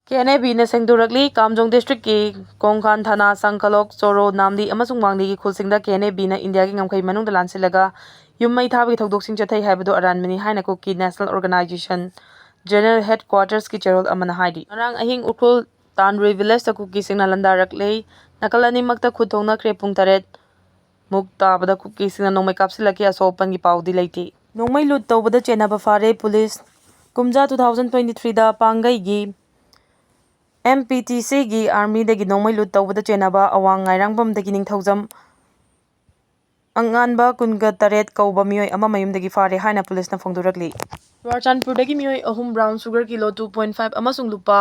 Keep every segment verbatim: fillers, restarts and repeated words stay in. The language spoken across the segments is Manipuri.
K N A ꯕꯤꯅ ꯁꯦꯡꯗꯣꯔꯛꯂꯤ꯫ ꯀꯥꯝꯖꯣꯡ ꯗꯤꯁꯇ꯭ꯔꯤꯛꯀꯤ ꯀꯣꯡꯈꯥꯟ ꯊꯥꯅꯥ, ꯁꯪꯀꯂꯣꯛ, ꯆꯣꯔꯣ, ꯅꯥꯝꯂꯤ ꯑꯃꯁꯨꯡ ꯋꯥꯡꯂꯤꯒꯤ ꯈꯨꯜꯁꯤꯡꯗ ꯀꯦ ꯑꯦꯟ ꯑꯦ ꯕꯤꯅ ꯏꯟꯗꯤꯌꯥꯒꯤ ꯉꯝꯈꯩ ꯃꯅꯨꯡꯗ ꯂꯥꯟꯁꯤꯜꯂꯒ ꯌꯨꯝ ꯃꯩ ꯊꯥꯕꯒꯤ ꯊꯧꯗꯣꯛꯁꯤꯡ ꯆꯠꯊꯩ ꯍꯥꯏꯕꯗꯨ ꯑꯔꯥꯟꯕꯅꯤ ꯍꯥꯏꯅ ꯀꯨꯀꯤ ꯅꯦꯁꯅꯦꯜ ꯑꯣꯔꯒꯅꯥꯏꯖꯦꯁꯟ ꯖꯦꯅꯔꯦꯜ ꯍꯦꯗꯀ꯭ꯋꯥꯇꯔꯁꯀꯤ ꯆꯦꯔꯣꯜ ꯑꯃꯅ ꯍꯥꯏꯔꯤ꯫ ꯉꯔꯥꯡ ꯑꯍꯤꯡ ꯎꯈ꯭ꯔꯨꯜ ꯇꯥꯟꯔꯨꯏ ꯚꯤꯂꯦꯖꯇ ꯀꯨꯀꯤꯁꯤꯡꯅ ꯂꯥꯟꯗꯥꯔꯛꯂꯦ꯫ ꯅꯥꯀꯜ ꯑꯅꯤꯃꯛꯇ ꯈꯨꯠ ꯊꯣꯡꯅꯈ꯭ꯔꯦ꯫ ꯄꯨꯡ ꯇꯔꯦꯠ ꯃꯨꯛ ꯇꯥꯕꯗ ꯀꯨꯀꯤꯁꯤꯡꯅ ꯅꯣꯡꯃꯩ ꯀꯥꯞꯁꯤꯜꯂꯛꯈꯤ꯫ ꯑꯁꯣꯛ ꯑꯄꯟꯒꯤ ꯄꯥꯎꯗꯤ ꯂꯩꯇꯦ꯫ ꯅꯣꯡꯃꯩ ꯂꯨꯠ ꯇꯧꯕꯗ ꯆꯦꯟꯅꯕ ꯐꯥꯔꯦ꯫ ꯄꯨꯂꯤꯁ ꯀꯨꯝꯖꯥ two thousand twenty threeꯗ ꯄꯥꯡꯒꯩꯒꯤ ꯑꯦꯝ ꯄꯤ ꯇꯤ ꯁꯤꯒꯤ ꯑꯥꯔꯃꯤꯗꯒꯤ ꯅꯣꯡꯃꯩ ꯂꯨꯠ ꯇꯧꯕꯗ ꯆꯦꯟꯅꯕ ꯑꯋꯥꯡ ꯉꯥꯏꯔꯥꯡꯕꯝꯗꯒꯤ ꯅꯤꯡꯊꯧꯖꯝ ꯑꯉꯥꯟꯕ ꯀꯨꯟꯒ ꯇꯔꯦꯠ ꯀꯧꯕ ꯃꯤꯑꯣꯏ ꯑꯃ ꯃꯌꯨꯝꯗꯒꯤ ꯐꯥꯔꯦ ꯍꯥꯏꯅ ꯄꯨꯂꯤꯁꯅ ꯐꯣꯡꯗꯣꯔꯛꯂꯤ꯫ ꯆꯨꯔꯥꯆꯥꯟꯄꯨꯔꯗꯒꯤ ꯃꯤꯑꯣꯏ ꯑꯍꯨꯝ brown sugar kilo two point five ꯑꯃꯁꯨꯡ ꯂꯨꯄꯥ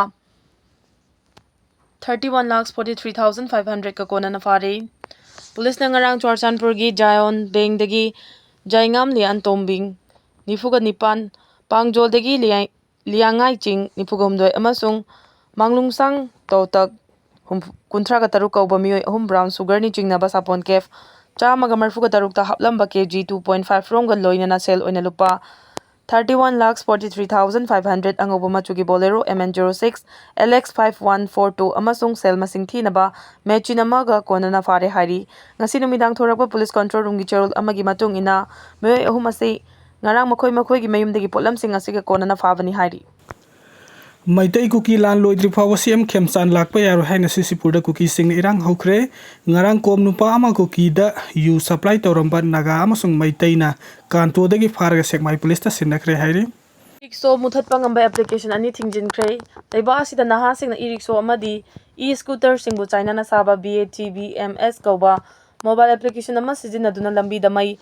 thirty one lakhs forty three thousand five hundredꯀ ꯀꯣꯟꯅꯅ ꯐꯥꯔꯦ꯫ ꯄꯨꯂꯤꯁꯅ ꯉꯔꯥꯡ ꯆꯨꯔꯥꯆꯥꯟꯄꯨꯔꯒꯤ ꯖꯥꯌꯣꯟ ꯕꯦꯡꯗꯒꯤ ꯖꯥꯏꯉꯥꯝ ꯂꯤꯌꯥꯟ ꯇꯣꯝꯕꯤꯡ ꯅꯤꯐꯨꯒ ꯅꯤꯄꯥꯟ, ꯄꯥꯡꯖꯣꯜꯗꯒꯤ ꯂꯤꯌꯥꯏ-, ꯂꯤꯌꯥꯡꯉꯥꯏ ꯆꯤꯡ ꯅꯤꯐꯨꯒ ꯍꯨꯝꯗꯣꯏ ꯑꯃꯁꯨꯡ ꯃꯥꯡꯂꯨꯡꯁꯥꯡ ꯇꯣꯇꯛ ꯍꯨꯝꯐꯨ, ꯀꯨꯟꯊ꯭ꯔꯥꯒ ꯇꯔꯨꯛ ꯀꯧꯕ ꯃꯤꯑꯣꯏ ꯑꯍꯨꯝ brown sugarꯅꯤ ꯆꯤꯡꯅꯕ ꯁꯥꯄꯣꯟ ꯀꯦꯐ ꯆꯥꯝꯃꯒ ꯃꯔꯤꯐꯨꯒ ꯇꯔꯨꯛꯇ ꯍꯥꯞꯂꯝꯕ ꯀꯦ ꯖꯤ two point five ꯔꯣꯝꯒ ꯂꯣꯏꯅꯅ ꯁꯦꯜ ꯑꯣꯏꯅ ꯂꯨꯄꯥ thirty one lakhs forty three thousand five hundred, ꯑꯉꯧꯕ ꯃꯆꯨꯒꯤ Bolero M N zero six L X five one four two ꯑꯃꯁꯨꯡ ꯁꯦꯜ ꯃꯁꯤꯡ ꯊꯤꯅꯕ ꯃꯦꯆꯤꯟ ꯑꯃꯒ ꯀꯣꯟꯅꯅ ꯐꯥꯔꯦ ꯍꯥꯏꯔꯤ꯫ ꯉꯁꯤ ꯅꯨꯃꯤꯗꯥꯡ ꯊꯣꯔꯛꯄ ꯄꯨꯂꯤꯁ ꯀꯟꯇ꯭ꯔꯣꯜ ꯔꯨꯝꯒꯤ ꯆꯦꯔꯣꯜ ꯑꯃꯒꯤ ꯃꯇꯨꯡ ꯏꯟꯅ, ꯃꯤꯑꯣꯏ ꯑꯍꯨꯝ ꯑꯁꯤ ꯉꯔꯥꯡ ꯃꯈꯣꯏ ꯃꯈꯣꯏꯒꯤ ꯃꯌꯨꯝꯗꯒꯤ ꯄꯣꯠꯂꯝꯁꯤꯡ ꯑꯁꯤꯒ ꯀꯣꯟꯅꯅ ꯐꯥꯕꯅꯤ ꯍꯥꯏꯔꯤ꯫ ꯃꯩꯇꯩ ꯀꯨꯀꯤ ꯂꯥꯟ ꯂꯣꯏꯗ꯭ꯔꯤ ꯐꯥꯎꯕ ꯁꯤ ꯑꯦꯝ ꯈꯦꯝꯆꯥꯟ ꯂꯥꯛꯄ ꯌꯥꯔꯣꯏ ꯍꯥꯏꯅ ꯁꯤꯁꯤꯄꯨꯔꯗ ꯀꯨꯀꯤꯁꯤꯡꯅ ꯏꯔꯥꯡ ꯍꯧꯈ꯭ꯔꯦ꯫ ꯉꯔꯥꯡ ꯀꯣꯝ ꯅꯨꯄꯥ ꯑꯃ ꯀꯨꯀꯤꯗ ꯌꯨ supply ꯇꯧꯔꯝꯕ ꯅꯥꯒꯥ ꯑꯃꯁꯨꯡ ꯃꯩꯇꯩꯅ ꯀꯥꯟꯇꯣꯗꯒꯤ ꯐꯥꯔꯒ ꯁꯦꯛꯃꯥꯏ ꯄꯨꯂꯤꯁꯇ ꯁꯤꯟꯅꯈ꯭ꯔꯦ ꯍꯥꯏꯔꯤ꯫ ꯏ ꯔꯤꯛꯁꯣ ꯃꯨꯊꯠꯄ ꯉꯝꯕ application ꯑꯅꯤ ꯊꯤꯡꯖꯤꯟꯈ꯭ꯔꯦ꯫ ꯂꯩꯕꯥꯛ ꯑꯁꯤꯗ ꯅꯍꯥꯁꯤꯡꯅ ꯏ ꯔꯤꯛꯁꯣ ꯑꯃꯗꯤ ꯏ ꯁ꯭ꯀꯨꯇꯔꯁꯤꯡꯕꯨ ꯆꯥꯏꯅꯥꯅ ꯁꯥꯕ B A T B M S ꯀꯧꯕ mobile application ꯑꯃ ꯁꯤꯖꯤꯟꯅꯗꯨꯅ ꯂꯝꯕꯤꯗ ꯃꯩ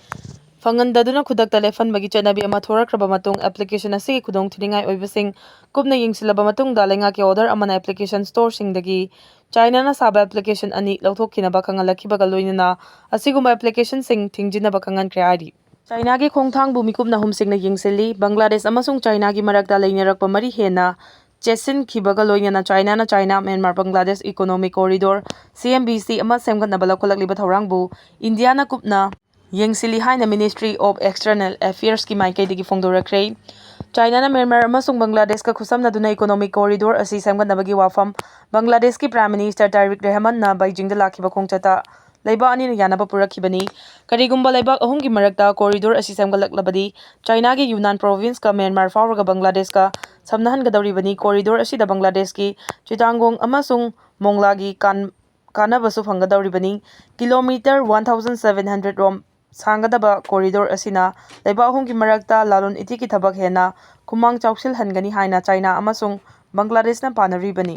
ꯐꯪꯍꯟꯗꯗꯨꯅ ꯈꯨꯗꯛꯇ ꯂꯦꯞꯍꯟꯕꯒꯤ ꯆꯠꯅꯕꯤ ꯑꯃ ꯊꯣꯔꯛꯈ꯭ꯔꯕ ꯃꯇꯨꯡ, application ꯑꯁꯤꯒꯤ ꯈꯨꯗꯣꯡꯊꯤꯅꯤꯡꯉꯥꯏ ꯑꯣꯏꯕꯁꯤꯡ ꯀꯨꯞꯅ ꯌꯦꯡꯁꯤꯜꯂꯕ ꯃꯇꯨꯡꯗ, ꯂꯩꯉꯥꯛꯀꯤ order ꯑꯃꯅ application storeꯁꯤꯡꯗꯒꯤ ꯆꯥꯏꯅꯥꯅ ꯁꯥꯕ application ꯑꯅꯤ ꯂꯧꯊꯣꯛꯈꯤꯅꯕ ꯈꯪꯍꯜꯂꯛꯈꯤꯕꯒ ꯂꯣꯏꯅꯅ ꯑꯁꯤꯒꯨꯝꯕ applicationꯁꯤꯡ ꯊꯤꯡꯖꯤꯟꯅꯕ ꯈꯪꯍꯟꯈ꯭ꯔꯦ ꯍꯥꯏꯔꯤ꯫ ꯆꯥꯏꯅꯥꯒꯤ ꯈꯣꯡꯊꯥꯡꯕꯨ ꯃꯤꯀꯨꯞꯅ ꯑꯍꯨꯝ ꯁꯦꯡꯅ ꯌꯦꯡꯁꯤꯜꯂꯤ꯫ ꯕꯪꯒ꯭ꯂꯥꯗꯦꯁ ꯑꯃꯁꯨꯡ ꯆꯥꯏꯅꯥꯒꯤ ꯃꯔꯛꯇ ꯂꯩꯅꯔꯛꯄ ꯃꯔꯤ ꯍꯦꯟꯅ ꯆꯦꯠꯁꯤꯟꯈꯤꯕꯒ ꯂꯣꯏꯅꯅ ꯆꯥꯏꯅꯥꯅ China Myanmar Bangladesh Economic Corridor, C M B C, ꯑꯃ ꯁꯦꯝꯒꯠꯅꯕ ꯂꯧꯈꯠꯂꯛꯂꯤꯕ ꯊꯧꯔꯥꯡꯕꯨ ꯏꯟꯗꯤꯌꯥꯅ ꯀꯨꯞꯅ ꯌꯦꯡꯁꯤꯜꯂꯤ ꯍꯥꯏꯅ Ministry of External Affairsꯀꯤ ꯃꯥꯏꯀꯩꯗꯒꯤ ꯐꯣꯡꯗꯣꯔꯛꯈ꯭ꯔꯦ꯫ ꯆꯥꯏꯅꯥꯅ ꯃ꯭ꯌꯥꯟꯃꯥꯔ ꯑꯃꯁꯨꯡ ꯕꯪꯒ꯭ꯂꯥꯗꯦꯁꯀ ꯈꯨꯠꯁꯝꯅꯗꯨꯅ ꯏꯀꯣꯅꯣꯃꯤꯛ ꯀꯣꯔꯤꯗꯣꯔ ꯑꯁꯤ ꯁꯦꯝꯒꯠꯅꯕꯒꯤ ꯋꯥꯐꯝ ꯕꯪꯒ꯭ꯂꯥꯗꯦꯁꯀꯤ ꯄ꯭ꯔꯥꯏꯝ ꯃꯤꯅꯤꯁꯇꯔ ꯇꯥꯔꯤꯛ ꯔꯦꯍꯃꯟꯅ ꯕꯩꯖꯤꯡꯗ ꯂꯥꯛꯈꯤꯕ ꯈꯣꯡꯆꯠꯇ ꯂꯩꯕꯥꯛ ꯑꯅꯤꯅ ꯌꯥꯅꯕ ꯄꯨꯔꯛꯈꯤꯕꯅꯤ꯫ ꯀꯔꯤꯒꯨꯝꯕ ꯂꯩꯕꯥꯛ ꯑꯍꯨꯝꯒꯤ ꯃꯔꯛꯇ ꯀꯣꯔꯤꯗꯣꯔ ꯑꯁꯤ ꯁꯦꯝꯒꯠꯂꯛꯂꯕꯗꯤ ꯆꯥꯏꯅꯥꯒꯤ ꯌꯨꯅꯥꯟ ꯄ꯭ꯔꯣꯚꯤꯟꯁꯀ ꯃ꯭ꯌꯥꯟꯃꯥꯔ ꯐꯥꯎꯔꯒ ꯕꯪꯒ꯭ꯂꯥꯗꯦꯁꯀ ꯁꯝꯅꯍꯟꯒꯗꯧꯔꯤꯕꯅꯤ꯫ ꯀꯣꯔꯤꯗꯣꯔ ꯑꯁꯤꯗ ꯕꯪꯒ꯭ꯂꯥꯗꯦꯁꯀꯤ ꯆꯤꯇꯥꯡꯒꯣꯡ ꯑꯃꯁꯨꯡ ꯃꯣꯡꯂꯥꯒꯤ ꯀꯥꯟ-, ꯀꯥꯟꯅꯕꯁꯨ ꯐꯪꯒꯗꯧꯔꯤꯕꯅꯤ꯫ Kilometre one thousand seven hundred ꯔꯣꯝ ꯁꯥꯡꯒꯗꯕ ꯀꯣꯔꯤꯗꯣꯔ ꯑꯁꯤꯅ ꯂꯩꯕꯥꯛ ꯑꯍꯨꯝꯒꯤ ꯃꯔꯛꯇ ꯂꯂꯣꯟ ꯏꯇꯤꯛꯀꯤ ꯊꯕꯛ ꯍꯦꯟꯅ ꯈꯨꯃꯥꯡ ꯆꯥꯎꯁꯤꯜꯍꯟꯒꯅꯤ ꯍꯥꯏꯅ ꯆꯥꯏꯅꯥ ꯑꯃꯁꯨꯡ ꯕꯪꯒ꯭ꯂꯥꯗꯦꯁꯅ ꯄꯥꯅꯔꯤꯕꯅꯤ꯫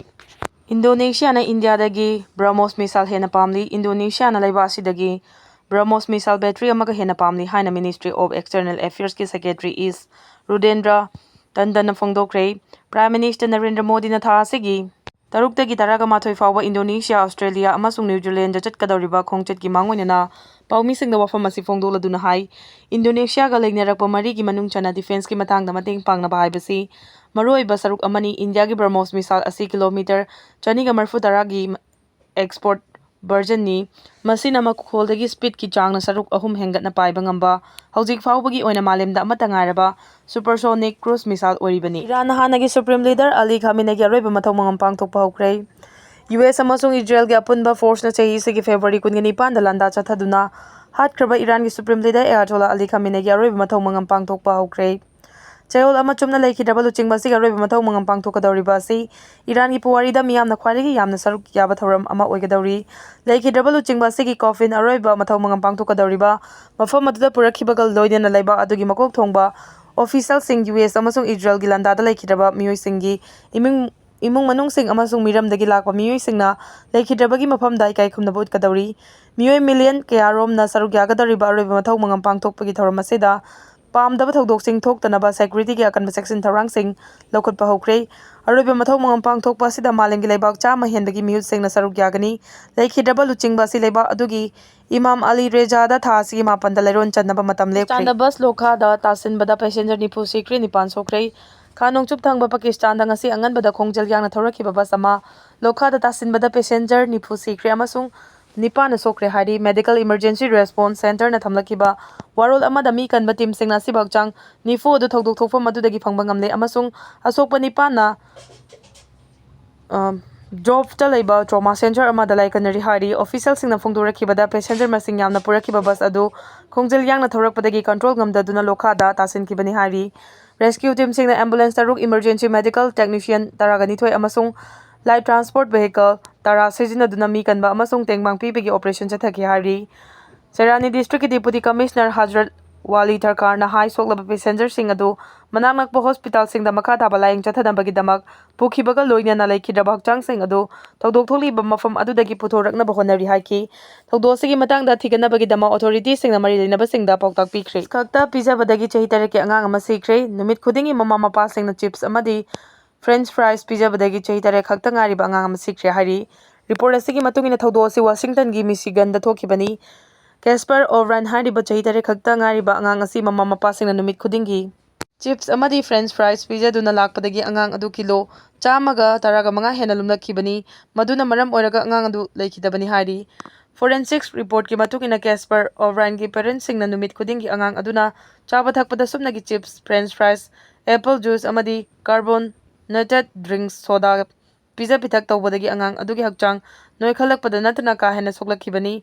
ꯏꯟꯗꯣꯅꯦꯁꯤꯌꯥꯅ ꯏꯟꯗꯤꯌꯥꯗꯒꯤ ꯕ꯭ꯔꯍꯃꯣꯁ ꯃꯤꯁꯥꯏꯜ ꯍꯦꯟꯅ ꯄꯥꯝꯂꯤ꯫ ꯏꯟꯗꯣꯅꯦꯁꯤꯌꯥꯅ ꯂꯩꯕꯥꯛ ꯑꯁꯤꯗꯒꯤ ꯕ꯭ꯔꯍꯃꯣꯁ ꯃꯤꯁꯥꯏꯜ ꯕꯦꯇ꯭ꯔꯤ ꯑꯃꯒ ꯍꯦꯟꯅ ꯄꯥꯝꯂꯤ ꯍꯥꯏꯅ Ministry of External Affairsꯀꯤ Secretary S ꯔꯨꯗꯦꯟꯗ꯭ꯔ ꯇꯟꯗꯟꯅ ꯐꯣꯡꯗꯣꯛꯈ꯭ꯔꯦ꯫ ꯄ꯭ꯔꯥꯏꯝ ꯃꯤꯅꯤꯁꯇꯔ ꯅꯔꯦꯟꯗ꯭ꯔ ꯃꯣꯗꯤꯅ ꯊꯥ ꯑꯁꯤꯒꯤ ꯇꯔꯨꯛꯇꯒꯤ ꯇꯔꯥꯒ ꯃꯥꯊꯣꯏ ꯐꯥꯎꯕ ꯏꯟꯗꯣꯅꯦꯁꯤꯌꯥ, ꯑꯣꯁꯇ꯭ꯔꯦꯂꯤꯌꯥ ꯑꯃꯁꯨꯡ ꯅ꯭ꯌꯨ ꯖꯤꯂꯦꯟꯗ ꯆꯠꯀꯗꯧꯔꯤꯕ ꯈꯣꯡꯆꯠꯀꯤ ꯃꯥꯡꯑꯣꯏꯅꯅ ꯄꯥꯎꯃꯤꯁꯤꯡꯗ ꯋꯥꯐꯝ ꯑꯁꯤ ꯐꯣꯡꯗꯣꯛꯂꯗꯨꯅ ꯍꯥꯏ, ꯏꯟꯗꯣꯅꯦꯁꯤꯌꯥꯒ ꯂꯩꯅꯔꯛꯄ ꯃꯔꯤꯒꯤ ꯃꯅꯨꯡ ꯆꯟꯅ ꯗꯤꯐꯦꯟꯁꯀꯤ ꯃꯇꯥꯡꯗ ꯃꯇꯦꯡ ꯄꯥꯡꯅꯕ ꯍꯥꯏꯕꯁꯤ ꯃꯔꯨꯑꯣꯏꯕ ꯁꯔꯨꯛ ꯑꯃꯅꯤ꯫ ꯏꯟꯗꯤꯌꯥꯒꯤ ꯕ꯭ꯔꯍꯃꯣꯁ ꯃꯤꯁꯥꯏꯜ ꯑꯁꯤ ꯀꯤꯂꯣꯃꯤꯇꯔ ꯆꯅꯤꯒ ꯃꯔꯤꯐꯨ ꯇꯔꯥꯒꯤ ꯑꯦꯛꯁꯄꯣꯔꯠ ꯚꯔꯖꯟꯅꯤ꯫ ꯃꯁꯤꯅ ꯃꯈꯣꯜꯗꯒꯤ ꯁ꯭ꯄꯤꯠꯀꯤ ꯆꯥꯡꯅ ꯁꯔꯨꯛ ꯑꯍꯨꯝ ꯍꯦꯟꯒꯠꯅ ꯄꯥꯏꯕ ꯉꯝꯕ ꯍꯧꯖꯤꯛ ꯐꯥꯎꯕꯒꯤ ꯑꯣꯏꯅ ꯃꯥꯂꯦꯝꯗ ꯑꯃꯠꯇ ꯉꯥꯏꯔꯕ ꯁꯨꯄꯔꯁꯣꯅꯤꯛ ꯀ꯭ꯔꯨꯖ ꯃꯤꯁꯥꯏꯜ ꯑꯣꯏꯔꯤꯕꯅꯤ꯫ ꯏꯔꯥꯟꯅ ꯍꯥꯟꯅꯒꯤ ꯁꯨꯄ꯭ꯔꯤꯝ ꯂꯤꯗꯔ ꯑꯂꯤ ꯈꯥꯃꯤꯅꯦꯒꯤ ꯑꯔꯣꯏꯕ ꯃꯊꯧ ꯃꯉꯝ ꯄꯥꯡꯊꯣꯛꯄ ꯍꯧꯈ꯭ꯔꯦ꯫ ꯌꯨ ꯑꯦꯁ ꯑꯃꯁꯨꯡ ꯏꯖꯔꯦꯜꯒꯤ ꯑꯄꯨꯟꯕ ꯐꯣꯔꯁꯅ ꯆꯍꯤ ꯑꯁꯤꯒꯤ ꯐꯦꯕ꯭ꯔꯨꯋꯥꯔꯤ ꯀꯨꯟꯒ ꯅꯤꯄꯥꯟꯗ ꯂꯥꯟꯗꯥ ꯆꯠꯊꯗꯨꯅ ꯍꯥꯠꯈ꯭ꯔꯕ ꯏꯔꯥꯟꯒꯤ ꯁꯨꯄ꯭ꯔꯤꯝ ꯂꯤꯗꯔ ꯑꯌꯥꯇꯣꯂꯥ ꯑꯂꯤ ꯈꯥꯃꯤꯅꯦꯒꯤ ꯑꯔꯣꯏꯕ ꯃꯊꯧ ꯃꯉꯝ ꯄꯥꯡꯊꯣꯛꯄ ꯍꯧꯈ꯭ꯔꯦ꯫ ꯆꯌꯣꯜ ꯑꯃ ꯆꯨꯞꯅ ꯂꯩꯈꯤꯗ꯭ꯔꯕ ꯂꯨꯆꯤꯡꯕ ꯑꯁꯤꯒꯤ ꯑꯔꯣꯏꯕ ꯃꯊꯧ ꯃꯉꯝ ꯄꯥꯡꯊꯣꯛꯀꯗꯧꯔꯤꯕ ꯑꯁꯤ ꯏꯔꯥꯟꯒꯤ ꯄꯨꯋꯥꯔꯤꯗ ꯃꯤꯌꯥꯝꯅ ꯈ꯭ꯋꯥꯏꯗꯒꯤ ꯌꯥꯝꯅ ꯁꯔꯨꯛ ꯌꯥꯕ ꯊꯧꯔꯝ ꯑꯃ ꯑꯣꯏꯒꯗꯧꯔꯤ꯫ ꯂꯩꯈꯤꯗ꯭ꯔꯕ ꯂꯨꯆꯤꯡꯕ ꯑꯁꯤꯒꯤ ꯀꯣꯐꯤꯟ ꯑꯔꯣꯏꯕ ꯃꯊꯧ ꯃꯉꯝ ꯄꯥꯡꯊꯣꯛꯀꯗꯧꯔꯤꯕ ꯃꯐꯝ ꯑꯗꯨꯗ ꯄꯨꯔꯛꯈꯤꯕꯒ ꯂꯣꯏꯅꯅ ꯂꯩꯕꯥꯛ ꯑꯗꯨꯒꯤ ꯃꯀꯣꯛ ꯊꯣꯡꯕ ꯑꯣꯐꯤꯁꯤꯌꯦꯜꯁꯤꯡ, ꯌꯨ ꯑꯦꯁ ꯑꯃꯁꯨꯡ ꯏꯖꯔꯦꯜꯒꯤ ꯂꯥꯟꯗꯥꯗ ꯂꯩꯈꯤꯗ꯭ꯔꯕ ꯃꯤꯑꯣꯏꯁꯤꯡꯒꯤ ꯏꯃꯨꯡ, ꯏꯃꯨꯡ ꯃꯅꯨꯡꯁꯤꯡ ꯑꯃꯁꯨꯡ ꯃꯤꯔꯝꯗꯒꯤ ꯂꯥꯛꯄ ꯃꯤꯑꯣꯏꯁꯤꯡꯅ ꯂꯩꯈꯤꯗ꯭ꯔꯕꯒꯤ ꯃꯐꯝꯗ ꯏꯀꯥꯏ ꯈꯨꯝꯅꯕ ꯎꯠꯀꯗꯧꯔꯤ꯫ ꯃꯤꯑꯣꯏ ꯃꯤꯂꯤꯌꯟ ꯀꯌꯥꯔꯣꯝꯅ ꯁꯔꯨꯛ ꯌꯥꯒꯗꯧꯔꯤꯕ ꯑꯔꯣꯏꯕ ꯃꯊꯧ ꯃꯉꯝ ꯄꯥꯡꯊꯣꯛꯄꯒꯤ ꯊꯧꯔꯝ ꯑꯁꯤꯗ ꯄꯥꯝꯗꯕ ꯊꯧꯗꯣꯛꯁꯤꯡ ꯊꯣꯛꯇꯅꯕ ꯁꯦꯀ꯭ꯌꯨꯔꯤꯇꯤꯒꯤ ꯑꯀꯟꯕ ꯆꯦꯛꯁꯤꯟ ꯊꯧꯔꯥꯡꯁꯤꯡ ꯂꯧꯈꯠꯄ ꯍꯧꯈ꯭ꯔꯦ꯫ ꯑꯔꯣꯏꯕ ꯃꯊꯧ ꯃꯉꯝ ꯄꯥꯡꯊꯣꯛꯄ ꯑꯁꯤꯗ ꯃꯥꯂꯦꯝꯒꯤ ꯂꯩꯕꯥꯛ ꯆꯥꯝꯃ ꯍꯦꯟꯕꯒꯤ ꯃꯤꯍꯨꯠꯁꯤꯡꯅ ꯁꯔꯨꯛ ꯌꯥꯒꯅꯤ꯫ ꯂꯩꯈꯤꯗ꯭ꯔꯕ ꯂꯨꯆꯤꯡꯕ ꯑꯁꯤ ꯂꯩꯕꯥꯛ ꯑꯗꯨꯒꯤ ꯏꯃꯥꯝ ꯑꯂꯤ ꯔꯦꯖꯥꯗ ꯊꯥ ꯑꯁꯤꯒꯤ ꯃꯥꯄꯟꯗ ꯂꯩꯔꯣꯟ ꯆꯟꯅꯕ ꯃꯇꯝ ꯂꯦꯞꯈ꯭ꯔꯦ꯫ ꯄꯥꯀꯤꯁꯇꯥꯟꯗ ꯕꯁ ꯂꯣꯈꯥꯗ ꯇꯥꯁꯤꯟꯕꯗ ꯄꯦꯁꯦꯟꯖꯔ ꯅꯤꯐꯨ ꯁꯤꯈ꯭ꯔꯦ, ꯅꯤꯄꯥꯟ ꯁꯣꯛꯈ꯭ꯔꯦ꯫ ꯈꯥ ꯅꯣꯡꯆꯨꯞ ꯊꯪꯕ ꯄꯥꯀꯤꯁꯇꯥꯟꯗ ꯉꯁꯤ ꯑꯉꯟꯕꯗ ꯈꯣꯡꯖꯦꯜ ꯌꯥꯡꯅ ꯊꯧꯔꯛꯈꯤꯕ ꯕꯁ ꯑꯃ ꯂꯣꯈꯥꯗ ꯇꯥꯁꯤꯟꯕꯗ ꯄꯦꯁꯦꯟꯖꯔ ꯅꯤꯐꯨ ꯁꯤꯈ꯭ꯔꯦ ꯑꯃꯁꯨꯡ ꯅꯤꯄꯥꯟꯅ ꯁꯣꯛꯈ꯭ꯔꯦ ꯍꯥꯏꯔꯤ꯫ Medical Emergency Response Centreꯅ ꯊꯝꯂꯛꯈꯤꯕ ꯋꯥꯔꯣꯜ ꯑꯃꯗ ꯃꯤ ꯀꯟꯕ teamꯁꯤꯡꯅ ꯑꯁꯤꯕ ꯍꯛꯆꯥꯡ ꯅꯤꯐꯨ ꯑꯗꯨ ꯊꯧꯗꯣꯛ ꯊꯣꯛꯐꯝ ꯑꯗꯨꯗꯒꯤ ꯐꯪꯕ ꯉꯝꯂꯦ ꯑꯃꯁꯨꯡ ꯑꯁꯣꯛꯄ ꯅꯤꯄꯥꯟꯅ, ꯑ, Jobsꯇ ꯂꯩꯕ trauma center ꯑꯃꯗ ꯂꯥꯏꯀꯠꯅꯔꯤ ꯍꯥꯏꯔꯤ꯫ Officialꯁꯤꯡꯅ ꯐꯣꯡꯗꯣꯔꯛꯈꯤꯕꯗ, passenger ꯃꯁꯤꯡ ꯌꯥꯝꯅ ꯄꯨꯔꯛꯈꯤꯕ bus ꯑꯗꯨ ꯈꯣꯡꯖꯦꯜ ꯌꯥꯡꯅ ꯊꯧꯔꯛꯄꯗꯒꯤ control ꯉꯝꯗꯗꯨꯅ ꯂꯣꯈꯥꯗ ꯇꯥꯁꯤꯟꯈꯤꯕꯅꯤ ꯍꯥꯏꯔꯤ꯫ Rescue teamꯁꯤꯡꯅ ambulance ꯇꯔꯨꯛ, emergency medical technician ꯇꯔꯥꯒ ꯅꯤꯊꯣꯏ ꯑꯃꯁꯨꯡ light transport vehicle ꯇꯔꯥ ꯁꯤꯖꯤꯟꯅꯗꯨꯅ ꯃꯤ ꯀꯟꯕ ꯑꯃꯁꯨꯡ ꯇꯦꯡꯕꯥꯡ ꯄꯤꯕꯒꯤ operation ꯆꯠꯊꯈꯤ ꯍꯥꯏꯔꯤ꯫ ꯁꯦꯔꯥꯅꯤ districtꯀꯤ Deputy Commissioner ꯍꯖꯔꯠ ꯋꯥꯂꯤ ꯊꯔꯀꯥꯔꯅ ꯍꯥꯏ, ꯁꯣꯛꯂꯕ passengerꯁꯤꯡ ꯑꯗꯨ ꯃꯅꯥꯛ ꯅꯛꯄ hospitalꯁꯤꯡꯗ ꯃꯈꯥ ꯇꯥꯕ ꯂꯥꯌꯦꯡ ꯆꯠꯊꯅꯕꯒꯤꯗꯃꯛ ꯄꯨꯈꯤꯕꯒ ꯂꯣꯏꯅꯅ ꯂꯩꯈꯤꯗ꯭ꯔꯕ ꯍꯛꯆꯥꯡꯁꯤꯡ ꯑꯗꯨ ꯊꯧꯗꯣꯛ ꯊꯣꯛꯂꯤꯕ ꯃꯐꯝ ꯑꯗꯨꯗꯒꯤ ꯄꯨꯊꯣꯔꯛꯅꯕ ꯍꯣꯠꯅꯔꯤ ꯍꯥꯏꯈꯤ꯫ ꯊꯧꯗꯣꯛ ꯑꯁꯤꯒꯤ ꯃꯇꯥꯡꯗ ꯊꯤꯒꯠꯅꯕꯒꯤꯗꯃꯛ authorityꯁꯤꯡꯅ ꯃꯔꯤ ꯂꯩꯅꯕꯁꯤꯡꯗ ꯄꯥꯎꯇꯥꯛ ꯄꯤꯈ꯭ꯔꯦ꯫ ꯈꯛꯇ ꯄꯤꯖꯕꯗꯒꯤ ꯆꯍꯤ ꯇꯔꯦꯠꯀꯤ ꯑꯉꯥꯡ ꯑꯃ ꯁꯤꯈ꯭ꯔꯦ꯫ ꯅꯨꯃꯤꯠ ꯈꯨꯗꯤꯡꯒꯤ ꯃꯃꯥ ꯃꯄꯥꯁꯤꯡꯅ chips ꯑꯃꯗꯤ French fries ꯄꯤꯖꯕꯗꯒꯤ ꯆꯍꯤ ꯇꯔꯦꯠ ꯈꯛꯇ ꯉꯥꯏꯔꯤꯕ ꯑꯉꯥꯡ ꯑꯃ ꯁꯤꯈ꯭ꯔꯦ ꯍꯥꯏꯔꯤ꯫ Report ꯑꯁꯤꯒꯤ ꯃꯇꯨꯡ ꯏꯟꯅ, ꯊꯧꯗꯣꯛ ꯑꯁꯤ Washingtonꯒꯤ Michiganꯗ ꯊꯣꯛꯈꯤꯕꯅꯤ꯫ Casper O'Brien ꯍꯥꯏꯔꯤꯕ ꯆꯍꯤ ꯇꯔꯦꯠ ꯈꯛꯇ ꯉꯥꯏꯔꯤꯕ ꯑꯉꯥꯡ ꯑꯁꯤ ꯃꯃꯥ ꯃꯄꯥꯁꯤꯡꯅ ꯅꯨꯃꯤꯠ ꯈꯨꯗꯤꯡꯒꯤ chips ꯑꯃꯗꯤ French fries ꯄꯤꯖꯗꯨꯅ ꯂꯥꯛꯄꯗꯒꯤ ꯑꯉꯥꯡ ꯑꯗꯨ ꯀꯤꯂꯣ ꯆꯥꯝꯃꯒ ꯇꯔꯥꯒ ꯃꯉꯥ ꯍꯦꯟꯅ ꯂꯨꯝꯂꯛꯈꯤꯕꯅꯤ꯫ ꯃꯗꯨꯅ ꯃꯔꯝ ꯑꯣꯏꯔꯒ ꯑꯉꯥꯡ ꯑꯗꯨ ꯂꯩꯈꯤꯗꯕꯅꯤ ꯍꯥꯏꯔꯤ꯫ Forensic reportꯀꯤ ꯃꯇꯨꯡ ꯏꯟꯅ, Casper O'Brienꯒꯤ parentsꯁꯤꯡꯅ ꯅꯨꯃꯤꯠ ꯈꯨꯗꯤꯡꯒꯤ ꯑꯉꯥꯡ ꯑꯗꯨꯅ ꯆꯥꯕ ꯊꯛꯄꯗ ꯁꯨꯞꯅꯒꯤ chips, French fries, apple juice ꯑꯃꯗꯤ carbonated drinks soda ꯄꯤꯖ ꯄꯤꯊꯛ ꯇꯧꯕꯗꯒꯤ ꯑꯉꯥꯡ ꯑꯗꯨꯒꯤ ꯍꯛꯆꯥꯡ ꯅꯣꯏꯈꯠꯂꯛꯄꯗ ꯅꯠꯇꯅ ꯀꯥ ꯍꯦꯟꯅ ꯁꯣꯛꯂꯛꯈꯤꯕꯅꯤ꯫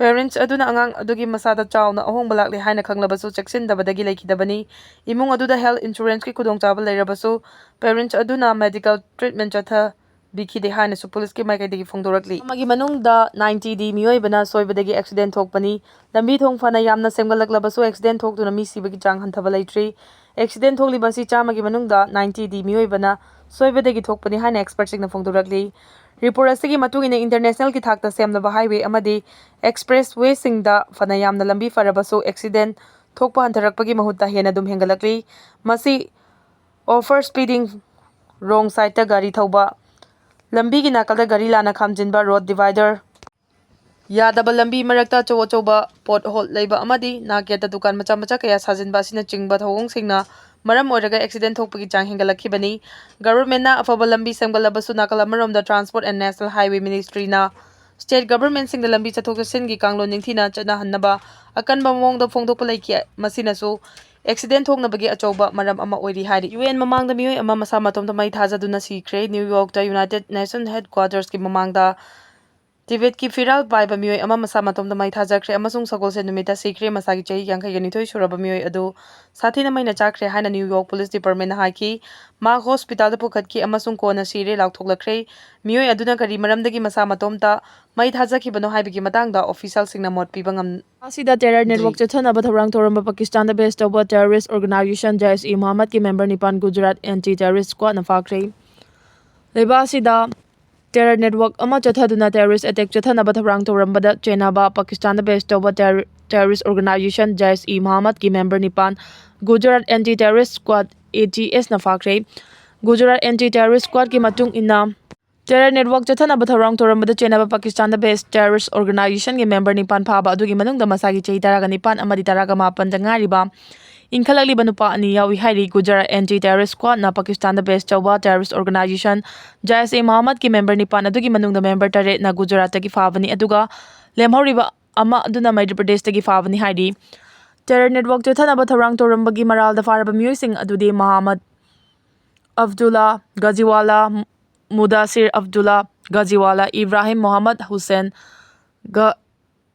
Parents ꯑꯗꯨꯅ ꯑꯉꯥꯡ ꯑꯗꯨꯒꯤ ꯃꯁꯥꯗ ꯆꯥꯎꯅ ꯑꯍꯣꯡꯕ ꯂꯥꯛꯂꯦ ꯍꯥꯏꯅ ꯈꯪꯂꯕꯁꯨ ꯆꯦꯛꯁꯤꯟꯗꯕꯗꯒꯤ ꯂꯩꯈꯤꯗꯕꯅꯤ꯫ ꯏꯃꯨꯡ ꯑꯗꯨꯗ health insuranceꯀꯤ ꯈꯨꯗꯣꯡꯆꯥꯕ ꯂꯩꯔꯕꯁꯨ, parents ꯑꯗꯨꯅ medical treatment ꯆꯠꯊꯕꯤꯈꯤꯗꯦ ꯍꯥꯏꯅꯁꯨ ꯄꯨꯂꯤꯁꯀꯤ ꯃꯥꯏꯀꯩꯗꯒꯤ ꯐꯣꯡꯗꯣꯔꯛꯂꯤ꯫ ꯑꯃꯒꯤ ꯃꯅꯨꯡꯗ ninety ꯗꯤ ꯃꯤꯑꯣꯏꯕꯅ ꯁꯣꯏꯕꯗꯒꯤ accident ꯊꯣꯛꯄꯅꯤ꯫ ꯂꯝꯕꯤ ꯊꯣꯡ ꯐꯅ ꯌꯥꯝꯅ ꯁꯦꯝꯒꯠꯂꯛꯂꯕꯁꯨ, accident ꯊꯣꯛꯇꯨꯅ ꯃꯤ ꯁꯤꯕꯒꯤ ꯆꯥꯡ ꯍꯟꯊꯕ ꯂꯩꯇ꯭ꯔꯤ꯫ Accident ꯊꯣꯛꯂꯤꯕ ꯑꯁꯤ ꯆꯥꯝꯃꯒꯤ ꯃꯅꯨꯡꯗ ninety ꯗꯤ ꯃꯤꯑꯣꯏꯕꯅ ꯁꯣꯏꯕꯗꯒꯤ ꯊꯣꯛꯄꯅꯤ ꯍꯥꯏꯅ expertꯁꯤꯡꯅ ꯐꯣꯡꯗꯣꯔꯛꯂꯤ꯫ Report ꯑꯁꯤꯒꯤ ꯃꯇꯨꯡ ꯏꯟꯅ, internationalꯒꯤ ꯊꯥꯛꯇ ꯁꯦꯝꯂꯕ highway ꯑꯃꯗꯤ expresswayꯁꯤꯡꯗ ꯐꯅ ꯌꯥꯝꯅ ꯂꯝꯕꯤ ꯐꯔꯕꯁꯨ, accident ꯊꯣꯛꯄ ꯍꯟꯊꯔꯛꯄꯒꯤ ꯃꯍꯨꯠꯇ ꯍꯦꯟꯅ ꯑꯗꯨꯝ ꯍꯦꯟꯒꯠꯂꯛꯂꯤ꯫ ꯃꯁꯤ over speeding, wrong sideꯇ ꯒꯥꯔꯤ ꯊꯧꯕ, ꯂꯝꯕꯤꯒꯤ ꯅꯥꯀꯜꯗ ꯒꯥꯔꯤ ꯂꯥꯟꯅ ꯈꯥꯝꯖꯤꯟꯕ, road divider, ꯌꯥꯗꯕ ꯂꯝꯕꯤ ꯃꯔꯛꯇ ꯑꯆꯧ ꯑꯆꯧꯕ pothole ꯂꯩꯕ ꯑꯃꯗꯤ ꯅꯥꯛ ꯌꯦꯠꯇ ꯗꯨꯀꯥꯟ ꯃꯆꯥ ꯃꯆꯥ ꯀꯌꯥ ꯁꯥꯖꯤꯟꯕ ꯑꯁꯤꯅꯆꯤꯡꯕ ꯊꯧꯑꯣꯡꯁꯤꯡꯅ ꯃꯔꯝ ꯑꯣꯏꯔꯒ accident ꯊꯣꯛꯄꯒꯤ ꯆꯥꯡ ꯍꯦꯟꯒꯠꯂꯛꯈꯤꯕꯅꯤ꯫ Governmentꯅ ꯑꯐꯕ ꯂꯝꯕꯤ ꯁꯦꯝꯒꯠꯂꯕꯁꯨ, ꯅꯥꯀꯜ ꯑꯃꯔꯣꯝꯗ Transport and National Highway Ministryꯅ ꯁ꯭ꯇꯦꯠ ꯒꯚꯔꯟꯃꯦꯟꯠꯁꯤꯡꯗ ꯂꯝꯕꯤ ꯆꯠꯊꯣꯛ ꯆꯠꯁꯤꯟꯒꯤ ꯀꯥꯡꯂꯣꯟ ꯅꯤꯡꯊꯤꯅ ꯆꯠꯅꯍꯟꯅꯕ ꯑꯀꯟꯕ ꯃꯑꯣꯡꯗ ꯐꯣꯡꯗꯣꯛꯄ ꯂꯩꯈꯤ꯫ ꯃꯁꯤꯅꯁꯨ ꯑꯦꯛꯁꯤꯗꯦꯟꯠ ꯊꯣꯛꯅꯕꯒꯤ ꯑꯆꯧꯕ ꯃꯔꯝ ꯑꯃ ꯑꯣꯏꯔꯤ ꯍꯥꯏꯔꯤ꯫ ꯌꯨ ꯑꯦꯟ ꯃꯃꯥꯡꯗ ꯃꯤꯑꯣꯏ ꯑꯃ ꯃꯁꯥ ꯃꯇꯣꯝꯇ ꯃꯩ ꯊꯥꯖꯗꯨꯅ ꯁꯤꯈ꯭ꯔꯦ꯫ ꯅ꯭ꯌꯨ ꯌꯣꯔꯛꯇ ꯌꯨꯅꯥꯏꯇꯦꯗ ꯅꯦꯁꯟ ꯍꯦꯗꯀ꯭ꯋꯥꯇꯔꯁꯀꯤ ꯃꯃꯥꯡꯗ ꯇꯤꯕꯦꯠꯀꯤ ꯐꯤꯔꯥꯜ ꯄꯥꯏꯕ ꯃꯤꯑꯣꯏ ꯑꯃ ꯃꯁꯥ ꯃꯇꯣꯝꯇ ꯃꯩ ꯊꯥꯖꯈ꯭ꯔꯦ ꯑꯃꯁꯨꯡ ꯁꯒꯣꯜꯁꯦꯟ ꯅꯨꯃꯤꯠꯇ ꯁꯤꯈ꯭ꯔꯦ꯫ ꯃꯁꯥꯒꯤ ꯆꯍꯤ ꯌꯥꯡꯈꯩꯒ ꯅꯤꯊꯣꯏ ꯁꯨꯔꯕ ꯃꯤꯑꯣꯏ ꯑꯗꯨ ꯁꯥꯊꯤꯅ ꯃꯩꯅ ꯆꯥꯛꯈ꯭ꯔꯦ ꯍꯥꯏꯅ ꯅ꯭ꯌꯨ ꯌꯣꯔꯛ ꯄꯨꯂꯤꯁ ꯗꯤꯄꯥꯔꯠꯃꯦꯟꯠꯅ ꯍꯥꯏꯈꯤ꯫ ꯃꯍꯥꯛ ꯍꯣꯁꯄꯤꯇꯥꯜꯗ ꯄꯨꯈꯠꯈꯤ ꯑꯃꯁꯨꯡ ꯀꯣꯟꯅ ꯁꯤꯔꯦ ꯂꯥꯎꯊꯣꯛꯂꯛꯈ꯭ꯔꯦ꯫ ꯃꯤꯑꯣꯏ ꯑꯗꯨꯅ ꯀꯔꯤ ꯃꯔꯝꯗꯒꯤ ꯃꯁꯥ ꯃꯇꯣꯝꯇ ꯃꯩ ꯊꯥꯖꯈꯤꯕꯅꯣ ꯍꯥꯏꯕꯒꯤ ꯃꯇꯥꯡꯗ ꯑꯣꯐꯤꯁꯤꯌꯦꯜꯁꯤꯡꯅ ꯃꯣꯠ ꯄꯤꯕ ꯉꯝ-, ꯑꯁꯤꯗ ꯇꯦꯔꯔ ꯅꯦꯠꯋꯥꯔꯛ ꯆꯠꯊꯅꯕ ꯊꯧꯔꯥꯡ ꯇꯧꯔꯝꯕ ꯄꯥꯀꯤꯁꯇꯥꯟꯗ ꯕꯦꯁ ꯇꯧꯕ ꯇꯦꯔꯣꯔꯤꯁ꯭ꯠ ꯑꯣꯔꯒꯅꯥꯏꯖꯦꯁꯟ ꯖꯥꯏꯁ ꯏ ꯃꯣꯍꯝꯃꯗꯀꯤ ꯃꯦꯝꯕꯔ ꯅꯤꯄꯥꯟ ꯒꯨꯖꯔꯥꯠ ꯑꯦꯟꯇꯤ ꯇꯦꯔꯣꯔꯤꯁ꯭ꯠ ꯁ꯭ꯀ꯭ꯋꯥꯗꯅ ꯐꯥꯈ꯭ꯔꯦ꯫ ꯂꯩꯕꯥꯛ ꯑꯁꯤꯗ ꯇꯦꯔꯔ ꯅꯦꯠꯋꯥꯔꯛ ꯑꯃ ꯆꯠꯊꯗꯨꯅ ꯇꯦꯔꯣꯔꯤꯁ꯭ꯠ ꯑꯦꯇꯦꯛ ꯆꯠꯊꯅꯕ ꯊꯧꯔꯥꯡ ꯇꯧꯔꯝꯕꯗ ꯆꯦꯟꯅꯕ ꯄꯥꯀꯤꯁꯇꯥꯟꯗ ꯕꯦꯁ ꯇꯧꯕ ꯇꯦꯔ-, ꯇꯦꯔꯣꯔꯤꯁ꯭ꯠ ꯑꯣꯔꯒꯅꯥꯏꯖꯦꯁꯟ ꯖꯥꯏꯁ ꯏ ꯃꯣꯍꯝꯃꯗꯀꯤ ꯃꯦꯝꯕꯔ ꯅꯤꯄꯥꯟ Gujarat anti terrorist squad, A T ꯑꯦꯁꯅ ꯐꯥꯈ꯭ꯔꯦ꯫ ꯒꯨꯖꯔꯥꯠ ꯑꯦꯟꯇꯤ ꯇꯦꯔꯣꯔꯤꯁ꯭ꯠ ꯁ꯭ꯀ꯭ꯋꯥꯗꯀꯤ ꯃꯇꯨꯡ ꯏꯟꯅ, ꯇꯦꯔꯔ ꯅꯦꯠꯋꯥꯔꯛ ꯆꯠꯊꯅꯕ ꯊꯧꯔꯥꯡ ꯇꯧꯔꯝꯕꯗ ꯆꯦꯟꯅꯕ ꯄꯥꯀꯤꯁꯇꯥꯟꯗ ꯕꯦꯁ ꯇꯦꯔꯣꯔꯤꯁ꯭ꯠ ꯑꯣꯔꯒꯅꯥꯏꯖꯦꯁꯟꯒꯤ ꯃꯦꯝꯕꯔ ꯅꯤꯄꯥꯟ ꯐꯥꯕ ꯑꯗꯨꯒꯤ ꯃꯅꯨꯡꯗ ꯃꯁꯥꯒꯤ ꯆꯍꯤ ꯇꯔꯥꯒ ꯅꯤꯄꯥꯟ ꯑꯃꯗꯤ ꯇꯔꯥꯒ ꯃꯥꯄꯟꯗ ꯉꯥꯏꯔꯤꯕ ꯏꯟꯈꯠꯂꯛꯂꯤꯕ ꯅꯨꯄꯥ ꯑꯅꯤ ꯌꯥꯎꯏ ꯍꯥꯏꯔꯤ꯫ ꯒꯨꯖꯔꯥꯠ ꯑꯦꯟꯇꯤ ꯇꯦꯔꯣꯔꯤꯁ꯭ꯠ ꯁ꯭ꯀ꯭ꯋꯥꯗꯅ ꯄꯥꯀꯤꯁꯇꯥꯟꯗ ꯕꯦꯁ ꯇꯧꯕ ꯇꯦꯔꯣꯔꯤꯁ꯭ꯠ ꯑꯣꯔꯒꯅꯥꯏꯖꯦꯁꯟ ꯖꯥꯏꯁ ꯏ ꯃꯣꯍꯝꯃꯗꯀꯤ ꯃꯦꯝꯕꯔ ꯅꯤꯄꯥꯟ ꯑꯗꯨꯒꯤ ꯃꯅꯨꯡꯗ ꯃꯦꯝꯕꯔ ꯇꯔꯦꯠꯅ ꯒꯨꯖꯔꯥꯠꯇꯒꯤ ꯐꯥꯕꯅꯤ, ꯑꯗꯨꯒ ꯂꯦꯝꯍꯧꯔꯤꯕ ꯑꯃ ꯑꯗꯨꯅ ꯃꯩꯙ꯭ꯌ ꯄ꯭ꯔꯗꯦꯁꯇꯒꯤ ꯐꯥꯕꯅꯤ ꯍꯥꯏꯔꯤ꯫ ꯇꯦꯔꯔ ꯅꯦꯠꯋꯥꯔꯛ ꯆꯠꯊꯅꯕ ꯊꯧꯔꯥꯡ ꯇꯧꯔꯝꯕꯒꯤ ꯃꯔꯥꯜꯗ ꯐꯥꯔꯕ ꯃꯤꯑꯣꯏꯁꯤꯡ ꯑꯗꯨꯗꯤ ꯃꯣꯍꯝꯃꯗ ꯑꯕꯗꯨꯜꯂꯥ ꯒꯥꯖꯤꯋꯥꯂꯥ, ꯃꯨꯗꯥꯁꯤꯔ ꯑꯕꯗꯨꯜꯂꯥ ꯒꯥꯖꯤꯋꯥꯂꯥ, ꯏꯕ꯭ꯔꯥꯍꯤꯝ ꯃꯣꯍꯝꯃꯗ ꯍꯨꯁꯦꯟ, ꯒ-,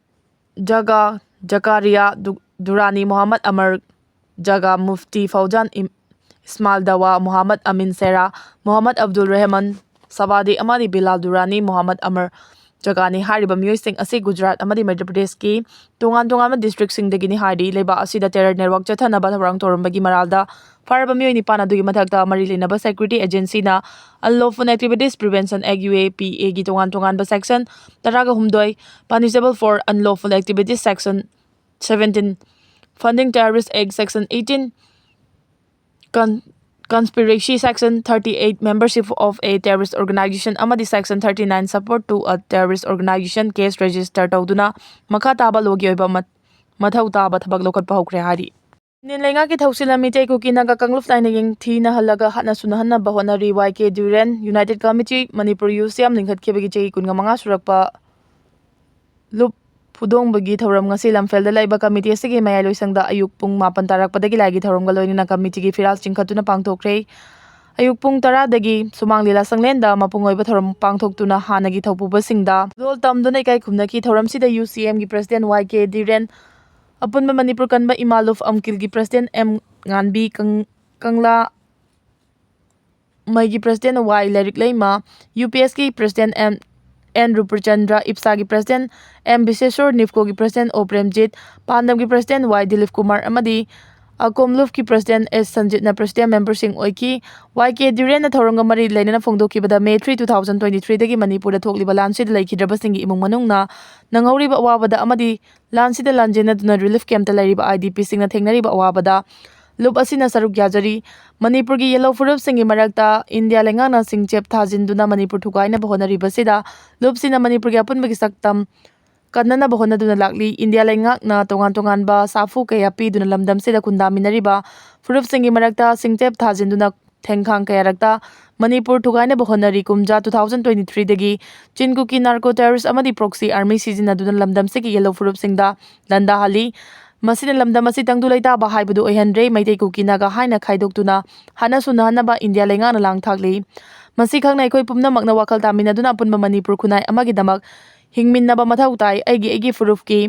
ꯖꯒꯥ ꯖꯀꯥꯔꯤꯌꯥ ꯗꯨ-, ꯗꯨꯔꯥꯅꯤ, ꯃꯣꯍꯝꯃꯗ ꯑꯃꯔ ꯖꯒꯥ, ꯃꯨꯐꯇꯤ ꯐꯧꯖꯥꯟ ꯏꯝ-, ꯏꯁꯃꯥꯏꯜ ꯗꯋꯥ, ꯃꯣꯍꯝꯃꯗ ꯑꯃꯤꯟ ꯁꯦꯔꯥ, ꯃꯣꯍꯝꯃꯗ ꯑꯕꯗꯨꯜ ꯔꯦꯍꯃꯟ ꯁꯋꯥꯗꯤ ꯑꯃꯗꯤ ꯕꯤꯂꯥꯜ ꯗꯨꯔꯥꯅꯤ, ꯃꯣꯍꯝꯃꯗ ꯑꯃꯔ ꯖꯒꯥꯅꯤ꯫ ꯍꯥꯏꯔꯤꯕ ꯃꯤꯑꯣꯏꯁꯤꯡ ꯑꯁꯤ ꯒꯨꯖꯔꯥꯠ ꯑꯃꯗꯤ ꯃꯩꯙ꯭ꯌ ꯄ꯭ꯔꯗꯦꯁꯀꯤ ꯇꯣꯉꯥꯟ ꯇꯣꯉꯥꯟꯕ ꯗꯤꯁꯇ꯭ꯔꯤꯛꯁꯤꯡꯗꯒꯤꯅꯤ ꯍꯥꯏꯔꯤ꯫ ꯂꯩꯕꯥꯛ ꯑꯁꯤꯗ ꯇꯦꯔꯔ ꯅꯦꯠꯋꯥꯔꯛ ꯆꯠꯊꯅꯕ ꯊꯧꯔꯥꯡ ꯇꯧꯔꯝꯕꯒꯤ ꯃꯔꯥꯜꯗ ꯐꯥꯔꯕ ꯃꯤꯑꯣꯏ ꯅꯤꯄꯥꯟ ꯑꯗꯨꯒꯤ ꯃꯊꯛꯇ ꯃꯔꯤ ꯂꯩꯅꯕ ꯁꯦꯀ꯭ꯌꯨꯔꯤꯇꯤ ꯑꯦꯖꯦꯟꯁꯤꯅ Unlawful Activities Prevention Act, U A P ꯑꯦꯒꯤ ꯇꯣꯉꯥꯟ ꯇꯣꯉꯥꯟꯕ ꯁꯦꯛꯁꯟ ꯇꯔꯥꯒ ꯍꯨꯝꯗꯣꯏ, Punishable for Unlawful Activities Section seventeen, Funding Terrorist Act Section eighteen, Con-, Conspiracy Section thirty-eight, Membership of a Terrorist Organization ꯑꯃꯗꯤ Section thirty-nine, Support to a Terrorist Organization case register ꯇꯧꯗꯨꯅ ꯃꯈꯥ ꯇꯥꯕ ꯂꯣꯒꯤ ꯑꯣꯏꯕ ꯃꯠ-, ꯃꯊꯧ ꯇꯥꯕ ꯊꯕꯛ ꯂꯧꯈꯠꯄ ꯍꯧꯈ꯭ꯔꯦ ꯍꯥꯏꯔꯤ꯫ ꯏꯟꯗꯤꯌꯟ ꯂꯩꯉꯥꯛꯀꯤ ꯊꯧꯁꯤꯜꯅ ꯃꯤꯇꯩ ꯀꯨꯀꯤ ꯅꯥꯒꯥ ꯀꯥꯡꯂꯨꯞ ꯂꯥꯏꯅꯤꯡ ꯊꯤꯅꯍꯜꯂꯒ ꯍꯥꯠꯅ ꯁꯨꯅꯍꯟꯅꯕ ꯍꯣꯠꯅꯔꯤ꯫ ꯋꯥꯏ ꯀꯦ ꯗ꯭ꯌꯨꯔꯦꯟ, United Committee, ꯃꯅꯤꯄꯨꯔ ꯌꯨ ꯁꯤ ꯑꯦꯝ ꯂꯤꯡꯈꯠꯈꯤꯕꯒꯤ ꯆꯍꯤ ꯀꯨꯟꯒ ꯃꯉꯥ ꯁꯨꯔꯛꯄ ꯂꯨꯞ ꯐꯨꯗꯣꯡꯕꯒꯤ ꯊꯧꯔꯝ ꯉꯁꯤ ꯂꯝꯐꯦꯜꯗ ꯂꯩꯕ ꯀꯃꯤꯇꯤ ꯑꯁꯤꯒꯤ ꯃꯌꯥꯏꯂꯣꯏꯁꯪꯗ ꯑꯌꯨꯛ ꯄꯨꯡ ꯃꯥꯄꯟ ꯇꯥꯔꯛꯄꯗꯒꯤ ꯂꯥꯏꯒꯤ ꯊꯧꯔꯝꯒ ꯂꯣꯏꯅꯅ ꯀꯃꯤꯇꯤꯒꯤ ꯐꯤꯔꯥꯜ ꯆꯤꯡꯈꯠꯇꯨꯅ ꯄꯥꯡꯊꯣꯛꯈ꯭ꯔꯦ꯫ ꯑꯌꯨꯛ ꯄꯨꯡ ꯇꯔꯥꯗꯒꯤ ꯁꯨꯃꯥꯡ ꯂꯤꯂꯥ ꯁꯪꯂꯦꯟꯗ ꯃꯄꯨꯡ ꯑꯣꯏꯕ ꯊꯧꯔꯝ ꯄꯥꯡꯊꯣꯛꯇꯨꯅ ꯍꯥꯟꯅꯒꯤ ꯊꯧꯄꯨꯕꯁꯤꯡꯗ ꯈꯨꯗꯣꯜ ꯇꯝꯗꯨꯅ ꯏꯀꯥꯏ ꯈꯨꯝꯅꯈꯤ꯫ ꯊꯧꯔꯝꯁꯤꯗ ꯌꯨ ꯁꯤ ꯑꯦꯝꯒꯤ ꯄ꯭ꯔꯁꯤꯗꯦꯟ ꯋꯥꯏ ꯀꯦ ꯗꯤꯔꯦꯟ, ꯑꯄꯨꯟꯕ ꯃꯅꯤꯄꯨꯔ ꯀꯟꯕ ꯏꯃꯥ ꯂꯨꯞ ꯑꯝꯀꯤꯜꯒꯤ ꯄ꯭ꯔꯁꯤꯗꯦꯟ ꯑꯦꯝ ꯉꯥꯟꯕꯤ, ꯀꯪ-, ꯀꯪꯂꯥ ꯃꯩꯒꯤ ꯄ꯭ꯔꯁꯤꯗꯦꯟ ꯋꯥꯏ ꯂꯥꯏꯔꯤꯛꯂꯩꯃ, ꯌꯨ ꯄꯤ ꯑꯦꯁꯀꯤ ꯄ꯭ꯔꯁꯤꯗꯦꯟ ꯑꯦꯝ ꯑꯦꯟ ꯔꯨꯄꯆꯟꯗ꯭ꯔ, ꯏꯞꯁꯥꯒꯤ ꯄ꯭ꯔꯁꯤꯗꯦꯟ ꯑꯦꯝ ꯕꯤꯁꯦꯁꯣꯔ, ꯅꯤꯐꯀꯣꯒꯤ ꯄ꯭ꯔꯁꯤꯗꯦꯟ ꯑꯣ ꯄ꯭ꯔꯦꯝꯖꯤꯠ, ꯄꯥꯟꯗꯝꯒꯤ ꯄ꯭ꯔꯁꯤꯗꯦꯟ ꯋꯥꯏ ꯗꯤꯂꯤꯞ ꯀꯨꯃꯥꯔ ꯑꯃꯗꯤ ꯑꯀꯣꯝ ꯂꯨꯞꯀꯤ ꯄ꯭ꯔꯁꯤꯗꯦꯟ ꯑꯦꯁ ꯁꯟꯖꯤꯠꯅ ꯄ꯭ꯔꯁꯤꯗꯦꯟ ꯃꯦꯝꯕꯔꯁꯤꯡ ꯑꯣꯏꯈꯤ꯫ ꯋꯥꯏ ꯀꯦ ꯗꯤꯔꯦꯟꯅ ꯊꯧꯔꯝꯒ ꯃꯔꯤ ꯂꯩꯅꯅ ꯐꯣꯡꯗꯣꯛꯈꯤꯕꯗ, May three, two thousand twenty ꯊ꯭ꯔꯤꯗꯒꯤ ꯃꯅꯤꯄꯨꯔꯗ ꯊꯣꯛꯂꯤꯕ ꯂꯥꯟꯁꯤꯗ ꯂꯩꯈꯤꯗ꯭ꯔꯕꯁꯤꯡꯒꯤ ꯏꯃꯨꯡ ꯃꯅꯨꯡꯅ ꯅꯪꯍꯧꯔꯤꯕ ꯑꯋꯥꯕꯗ ꯑꯃꯗꯤ ꯂꯥꯟꯁꯤꯗ ꯂꯥꯟꯖꯦꯟꯅꯗꯨꯅ ꯔꯤꯂꯤꯐ ꯀꯦꯝꯞꯇ ꯂꯩꯔꯤꯕ ꯑꯥꯏ ꯗꯤ ꯄꯤꯁꯤꯡꯅ ꯊꯦꯡꯅꯔꯤꯕ ꯑꯋꯥꯕꯗ ꯂꯨꯞ ꯑꯁꯤꯅ ꯁꯔꯨꯛ ꯌꯥꯖꯔꯤ꯫ ꯃꯅꯤꯄꯨꯔꯒꯤ ꯌꯦꯜꯂꯧ ꯐꯨꯔꯨꯞꯁꯤꯡꯒꯤ ꯃꯔꯛꯇ ꯏꯟꯗꯤꯌꯥ ꯂꯩꯉꯥꯛꯅ ꯁꯤꯡꯆꯦꯞ ꯊꯥꯖꯤꯟꯗꯨꯅ ꯃꯅꯤꯄꯨꯔ ꯊꯨꯒꯥꯏꯅꯕ ꯍꯣꯠꯅꯔꯤꯕꯁꯤꯗ ꯂꯨꯞꯁꯤꯅ ꯃꯅꯤꯄꯨꯔꯒꯤ ꯑꯄꯨꯟꯕꯒꯤ ꯁꯛꯇꯝ ꯀꯟꯅꯅꯕ ꯍꯣꯠꯅꯗꯨꯅ ꯂꯥꯛꯂꯤ꯫ ꯏꯟꯗꯤꯌꯥ ꯂꯩꯉꯥꯛꯅ ꯇꯣꯉꯥꯟ ꯇꯣꯉꯥꯟꯕ ꯁꯥꯐꯨ ꯀꯌꯥ ꯄꯤꯗꯨꯅ ꯂꯝꯗꯝꯁꯤꯗ ꯈꯨꯟꯗꯥꯃꯤꯟꯅꯔꯤꯕ ꯐꯨꯔꯨꯞꯁꯤꯡꯒꯤ ꯃꯔꯛꯇ ꯁꯤꯡꯆꯦꯞ ꯊꯥꯖꯤꯟꯗꯨꯅ ꯊꯦꯡꯈꯥꯡ ꯀꯌꯥꯔꯛꯇ ꯃꯅꯤꯄꯨꯔ ꯊꯨꯒꯥꯏꯅꯕ ꯍꯣꯠꯅꯔꯤ꯫ ꯀꯨꯝꯖꯥ ꯇꯨ ꯊꯥꯎꯖꯟ ꯇ꯭ꯋꯦꯟꯇꯤ ꯊ꯭ꯔꯤꯗꯒꯤ ꯆꯤꯟ ꯀꯨꯀꯤ ꯅꯥꯔꯀꯣ ꯇꯦꯔꯣꯔꯤꯁ ꯑꯃꯗꯤ ꯄ꯭ꯔꯣꯛꯁꯤ ꯑꯥꯔꯃꯤ ꯁꯤꯖꯤꯟꯅꯗꯨꯅ ꯂꯝꯗꯝꯁꯤꯒꯤ ꯌꯦꯜꯂꯧ ꯐꯨꯔꯨꯞꯁꯤꯡꯗ ꯂꯥꯟꯗꯥꯍꯜꯂꯤ꯫ ꯃꯁꯤꯅ ꯂꯝꯗꯝ ꯑꯁꯤ ꯇꯪꯗꯨ ꯂꯩꯇꯥꯕ ꯍꯥꯏꯕꯗꯨ ꯑꯣꯏꯍꯟꯗ꯭ꯔꯦ꯫ ꯃꯩꯇꯩ ꯀꯨꯀꯤ ꯅꯥꯒꯥ ꯍꯥꯏꯅ ꯈꯥꯏꯗꯣꯛꯇꯨꯅ ꯍꯥꯠꯅ ꯁꯨꯅꯍꯟꯅꯕ ꯏꯟꯗꯤꯌꯥ ꯂꯩꯉꯥꯛꯅ ꯂꯥꯡ ꯊꯥꯛꯂꯤ꯫ ꯃꯁꯤ ꯈꯪꯅ ꯑꯩꯈꯣꯏ ꯄꯨꯝꯅꯃꯛꯅ ꯋꯥꯈꯜ ꯇꯥꯃꯤꯟꯅꯗꯨꯅ ꯑꯄꯨꯟꯕ ꯃꯅꯤꯄꯨꯔ ꯈꯨꯟꯅꯥꯏ ꯑꯃꯒꯤꯗꯃꯛ ꯍꯤꯡꯃꯤꯟꯅꯕ ꯃꯊꯧ ꯇꯥꯏ꯫ ꯑꯩꯒꯤ ꯑꯩꯒꯤ ꯐꯨꯔꯨꯞꯀꯤ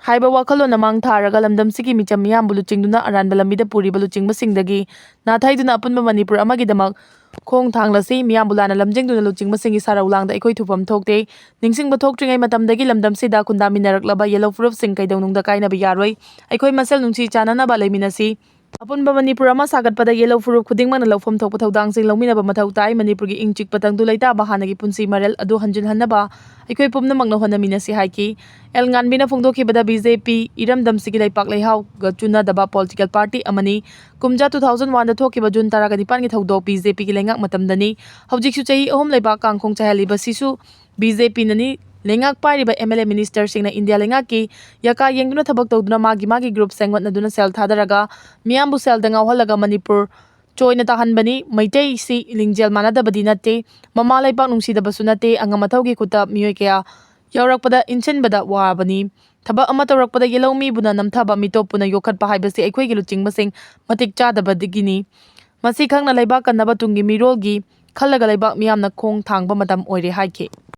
ꯍꯥꯏꯕ ꯋꯥꯈꯜꯂꯣꯟ ꯑꯃꯥꯡ ꯊꯥꯔꯒ ꯂꯝꯗꯝꯁꯤꯒꯤ ꯃꯤꯆꯝ ꯃꯤꯌꯥꯝꯕꯨ ꯂꯨꯆꯤꯡꯗꯨꯅ ꯑꯔꯥꯟꯕ ꯂꯝꯕꯤꯗ ꯄꯨꯔꯤꯕ ꯂꯨꯆꯤꯡꯕꯁꯤꯡꯗꯒꯤ ꯅꯥꯊꯩꯗꯨꯅ ꯑꯄꯨꯟꯕ ꯃꯅꯤꯄꯨꯔ ꯑꯃꯒꯤꯗꯃꯛ ꯈꯣꯡ ꯊꯥꯡꯂꯁꯤ꯫ ꯃꯤꯌꯥꯝꯕꯨ ꯂꯥꯟꯅ ꯂꯝꯖꯤꯡꯗꯨꯅ ꯂꯨꯆꯤꯡꯕꯁꯤꯡꯒꯤ ꯁꯥꯔꯧ ꯂꯥꯡꯗ ꯑꯩꯈꯣꯏ ꯊꯨꯐꯝ ꯊꯣꯛꯇꯦ꯫ ꯅꯤꯡꯁꯤꯡꯕ ꯊꯣꯛꯇ꯭ꯔꯤꯉꯩ ꯃꯇꯝꯗꯒꯤ ꯂꯝꯗꯝꯁꯤꯗ ꯈꯨꯟꯗꯥꯃꯤꯟꯅꯔꯛꯂꯕ ꯌꯦꯜꯂꯧ ꯐꯨꯔꯨꯞꯁꯤꯡ ꯀꯩꯗꯧꯅꯨꯡꯗ ꯀꯥꯏꯅꯕ ꯌꯥꯔꯣꯏ꯫ ꯑꯩꯈꯣꯏ ꯃꯁꯦꯜ ꯅꯨꯡꯁꯤ ꯆꯥꯟꯅꯅꯕ ꯂꯩꯃꯤꯟꯅꯁꯤ꯫ ꯑꯄꯨꯟꯕ ꯃꯅꯤꯄꯨꯔ ꯑꯃ ꯁꯥꯒꯠꯄꯗ ꯌꯦꯜꯂꯧ ꯐꯨꯔꯨꯞ ꯈꯨꯗꯤꯡꯃꯛꯅ ꯂꯧꯐꯝ ꯊꯣꯛꯄ ꯊꯧꯗꯥꯡꯁꯤꯡ ꯂꯧꯃꯤꯟꯅꯕ ꯃꯊꯧ ꯇꯥꯏ꯫ ꯃꯅꯤꯄꯨꯔꯒꯤ ꯏꯪ ꯆꯤꯛꯄ ꯇꯪꯗꯨ ꯂꯩꯇꯥꯕ ꯍꯥꯟꯅꯒꯤ ꯄꯨꯟꯁꯤ ꯃꯔꯦꯜ ꯑꯗꯨ ꯍꯟꯖꯤꯟꯍꯟꯅꯕ ꯑꯩꯈꯣꯏ ꯄꯨꯝꯅꯃꯛꯅ ꯍꯣꯠꯅꯃꯤꯟꯅꯁꯤ ꯍꯥꯏꯈꯤ꯫ ꯑꯦꯜ ꯉꯥꯟꯕꯤꯅ ꯐꯣꯡꯗꯣꯛꯈꯤꯕꯗ, ꯕꯤ ꯖꯦ ꯄꯤ ꯏꯔꯝꯗꯝꯁꯤꯒꯤ ꯂꯩꯄꯥꯛ ꯂꯩꯍꯥꯎꯒ ꯆꯨꯅꯗꯕ ꯄꯣꯂꯤꯇꯤꯀꯦꯜ ꯄꯥꯔꯇꯤ ꯑꯃꯅꯤ꯫ ꯀꯨꯝꯖꯥ ꯇꯨ ꯊꯥꯎꯖꯟ ꯋꯥꯟꯗ ꯊꯣꯛꯈꯤꯕ ꯖꯨꯟ ꯇꯔꯥꯒ ꯅꯤꯄꯥꯟꯒꯤ ꯊꯧꯗꯣꯛ ꯕꯤ ꯖꯦ ꯄꯤꯒꯤ ꯂꯩꯉꯥꯛ ꯃꯇꯝꯗꯅꯤ꯫ ꯍꯧꯖꯤꯛꯁꯨ ꯆꯍꯤ ꯑꯍꯨꯝ ꯂꯩꯕꯥꯛ ꯀꯥꯡꯈꯣꯡ ꯆꯥꯏꯍꯜꯂꯤꯕꯁꯤꯁꯨ ꯕꯤ ꯖꯦ ꯄꯤꯅꯅꯤ꯫ ꯂꯩꯉꯥꯛ ꯄꯥꯏꯔꯤꯕ ꯑꯦꯝ ꯑꯦꯜ ꯑꯦ ꯃꯤꯅꯤꯁꯇꯔꯁꯤꯡꯅ ꯏꯟꯗꯤꯌꯥ ꯂꯩꯉꯥꯛꯀꯤ ꯌꯥꯀꯥ ꯌꯦꯡꯗꯨꯅ ꯊꯕꯛ ꯇꯧꯗꯨꯅ ꯃꯥꯒꯤ ꯃꯥꯒꯤ ꯒ꯭ꯔꯨꯞ ꯁꯦꯝꯒꯠꯅꯗꯨꯅ ꯁꯦꯜ ꯊꯥꯗꯔꯒ ꯃꯤꯌꯥꯝꯕꯨ ꯁꯦꯜꯗ ꯉꯥꯎꯍꯜꯂꯒ ꯃꯅꯤꯄꯨꯔ ꯆꯣꯏꯅ ꯇꯥꯍꯟꯕꯅꯤ꯫ ꯃꯩꯇꯩꯁꯤ ꯂꯤꯡꯖꯦꯜ ꯃꯥꯟꯅꯗꯕꯗꯤ ꯅꯠꯇꯦ, ꯃꯃꯥ ꯂꯩꯄꯥꯛ ꯅꯨꯡꯁꯤꯗꯕꯁꯨ ꯅꯠꯇꯦ꯫ ꯑꯉꯝ ꯑꯊꯧꯒꯤ ꯈꯨꯠꯇ ꯃꯤꯑꯣꯏ ꯀꯌꯥ ꯌꯧꯔꯛꯄꯗ ꯏꯟꯁꯤꯟꯕꯗ ꯋꯥꯕꯅꯤ꯫ ꯊꯕꯛ ꯑꯃ ꯇꯧꯔꯛꯄꯗꯒꯤ ꯂꯧꯃꯤꯕꯨꯅ ꯅꯝꯊꯕ, ꯃꯤꯇꯣꯞꯄꯨꯅ ꯌꯣꯛꯈꯠꯄ ꯍꯥꯏꯕꯁꯤ ꯑꯩꯈꯣꯏꯒꯤ ꯂꯨꯆꯤꯡꯕꯁꯤꯡ ꯃꯇꯤꯛ ꯆꯥꯗꯕꯗꯒꯤꯅꯤ꯫ ꯃꯁꯤ ꯈꯪꯅ ꯂꯩꯕꯥꯛ ꯀꯟꯅꯕ ꯇꯨꯡꯒꯤ ꯃꯤꯔꯣꯜꯒꯤ ꯈꯜꯂꯒ ꯂꯩꯕꯥꯛ ꯃꯤꯌꯥꯝꯅ ꯈꯣꯡ ꯊꯥꯡꯕ ꯃꯇꯝ ꯑꯣꯏꯔꯦ ꯍꯥꯏꯈꯤ꯫